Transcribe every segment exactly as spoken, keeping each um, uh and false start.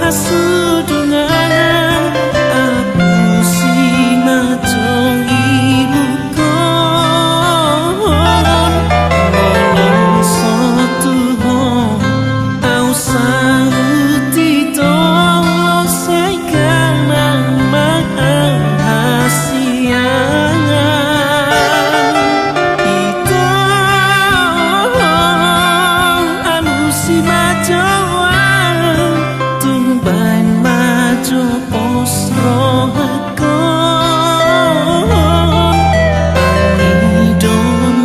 Sudungan apusi ma jo ilukkon. Molo so tu ho au saut ito, sai ganang ma au hasiangan. Ito, alusi ma jo au, tung baen ma jo pos rohangkon. Pangido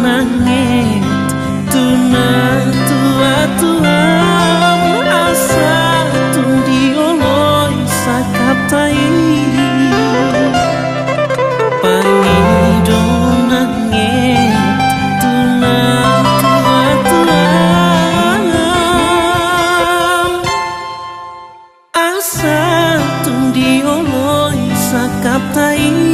nanget tu natuatuam, asa tung dioloi sangkapta i. Pangido nanget tu natuatuam, asa tung dioloi sangkapta i.